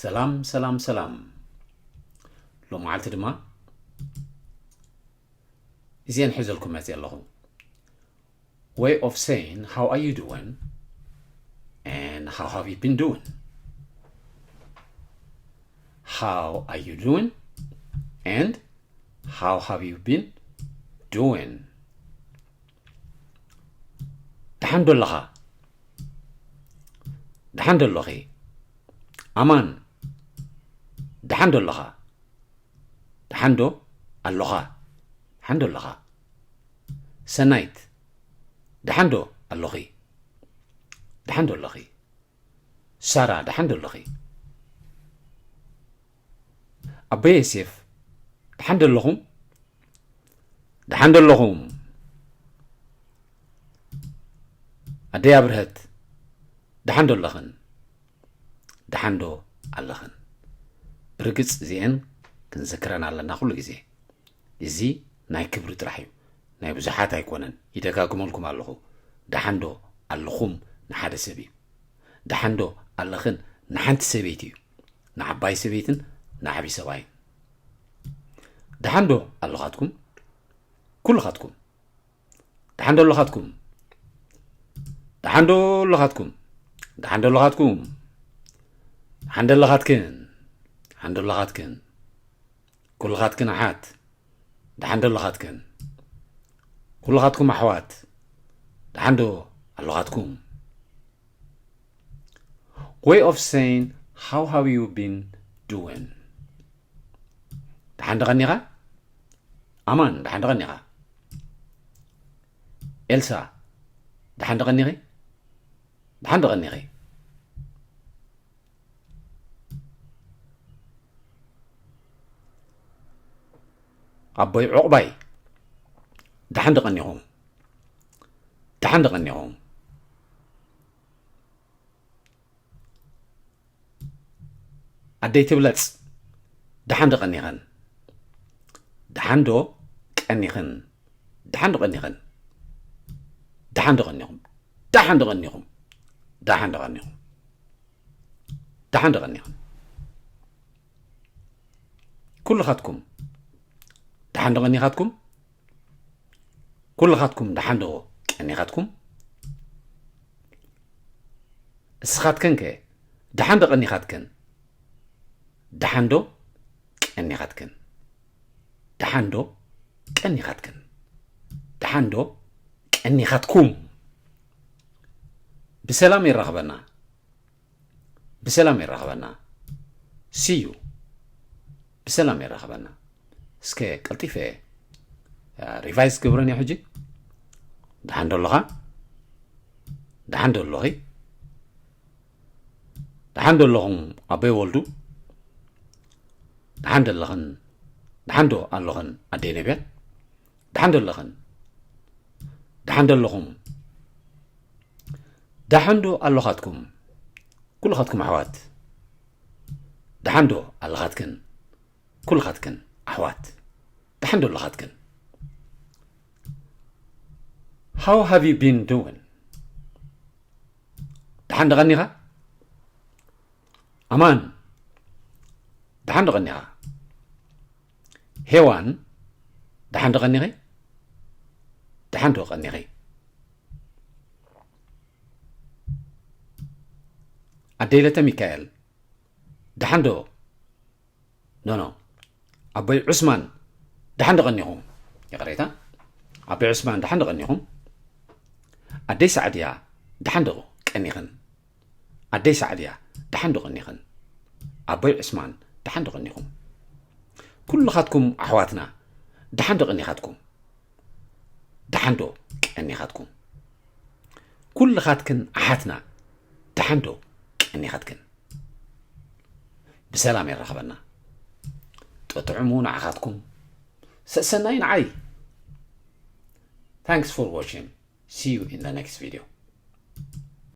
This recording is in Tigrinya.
ሰላም ሰላም ሰላም። ሎማዓልቲ ድማ እዚአን ሒዘልኩም መፅእ ኣለኹ። Way of saying how are you doing and how have you been doing? How are you doing and how have you been doing? ደሓን ዶ ኣለኻ? ደሓን ዶ ኣለኺ? ኣማን፣ ደሓን ዶ ኣለኻ? ደሓን ዶ ኣለኻ? ደሓን ዶ ኣለኻ? ሰናይት፣ ደሓን ዶ ኣለኺ? ደሓን ዶ ኣለኺ? ሳራ፣ ደሓን ዶ ኣለኺ? ኣቦይ ዮሴፍ፣ ደሓን ዶ ኣለኹም? ደሓን ዶ ኣለኹም? ኣደይ ኣብርሀት፣ ደሓን ዶ ኣለኽን? ደሓን ዶ ኣለኽን? ብርግጽ እዚኤን ክንዝክረን ኣለና ኩሉ ግዜ። እዚ ናይ ክብሪ ጥራሕ እዩ፣ ናይ ብዙሓት ኣይኮነን። ይደጋግመልኩም ኣለኹ፣ ደሓን ዶ ኣለኹም ንሓደ ሰብ እዩ። ደሓን ዶ ኣለኽን ንሓንቲ ሰበይቲ እዩ፣ ንዓባይ ሰበይትን ንዓብዪ ሰብኣይን። ደሓን ዶ ኣለኻትኩም? ኩልኻትኩም። ደሓን ዶ ኣለኻትኩም? ደሓን ዶ ኣለኻትኩም? ደሓን ዶ ኣለኻትኩም? ደሓን ዶ ኣለኻትክን? ደሓን ዶ ኣለኻትክን? ኩልኻትክን ኣሓት፣ ደሓን ዶ ኣለኻትክን? ኩልኻትኩም ኣሕዋት፣ ደሓን ዶ ኣለኻትኩም? Way of saying how have you been doing? ደሓን ዶ ቀኒኻ? ኣማን፣ ደሓን ዶ ቀኒኻ? ኤልሳ፣ ደሓን ዶ ቀኒኺ? ደሓን ዶ ቀኒኺ? ኣቦይ ዑቕባይ፣ ደሓን ዶ ቀኒኹም? ደሓን ዶ ቀኒኹም? ኣደይ ትብለጽ፣ ደሓን ዶ ቀኒኸን? ደሓን ዶ ቀኒኽን? ደሓን ዶ ቀኒኸን? ደሓን ዶ ቀኒኹም? ደሓን ዶ ቀኒኹም? ደሓን ዶ ቀኒኹም? ደሓን ዶ ቀኒኹም? ኩልኻትኩም ደሓን ዶ ቀኒኻትኩም? ኩልኻትኩም ደሓን ዶ ቀኒኻትኩም? እስኻትክን ከ ደሓን ዶ ቀኒኻትክን? ደሓን ዶ ቀኒኻትክን? ደሓን ዶ ቀኒኻትክን? ደሓን ዶ ቀኒኻትኩም? ብሰላም የራኽበና። ብሰላም የራኽበና። See you። ብሰላም የራኽበና። እስከ ቀልጢፈ ሪቫይዝ ክገብረን እየ ሕጂ። ደሓን ዶ ኣለኻ? ደሓን ዶ ኣለኺ? ደሓን ዶ ኣለኹም ኣቦይ ወልዱ? ደሓን ዶ ኣለኽን? ደሓን ዶ ኣለኽን ኣደይ ነብያት? ደሓን ዶ ኣለኽን? ደሓን ዶ ኣለኹም? ደሓን ዶ ኣለኻትኩም? ኩልኻትኩም ኣሕዋት። ደሓን ዶ ኣለኻትክን? ኩልኻትክን ኣሕዋት። ደሓን ዶ ኣለኻትክን? How have you been doing? ደሓን ዶ ቀኒኻ? ኣማን፣ ደሓን ዶ ቀኒኻ? ሄዋን፣ ደሓን ዶ ቀኒኺ? ደሓን ዶ ቀኒኺ? ኣደይ ለተ ሚካኤል፣ ደሓን ዶ? ኖ፣ ኖ። ኣቦይ ዑስማን፣ ደሓን ዶ ቀኒኹም? ይቕሬታ። ኣቦይ ዑስማን፣ ደሓን ዶ ቀኒኹም? ኣደይ ሳዕድያ፣ ደሓን ዶ ቀኒኽን? ኣደይ ሳዕድያ፣ ደሓን ዶ ቀኒኽን? ኣቦይ ዑስማን፣ ደሓን ዶ ቀኒኹም? ኩልኻትኩም ኣሕዋትና፣ ደሓን ዶ ቀኒኻትኩም? ደሓን ዶ ቀኒኻትኩም? ኩልኻትክን ኣሓትና፣ ደሓን ዶ ቀኒኻትክን? ብሰላም የራኽበና። ጥዑሙ ንዓኻትኩም፣ ሰሰናይ ንዓይ። Thanks for watching. See you in the next video.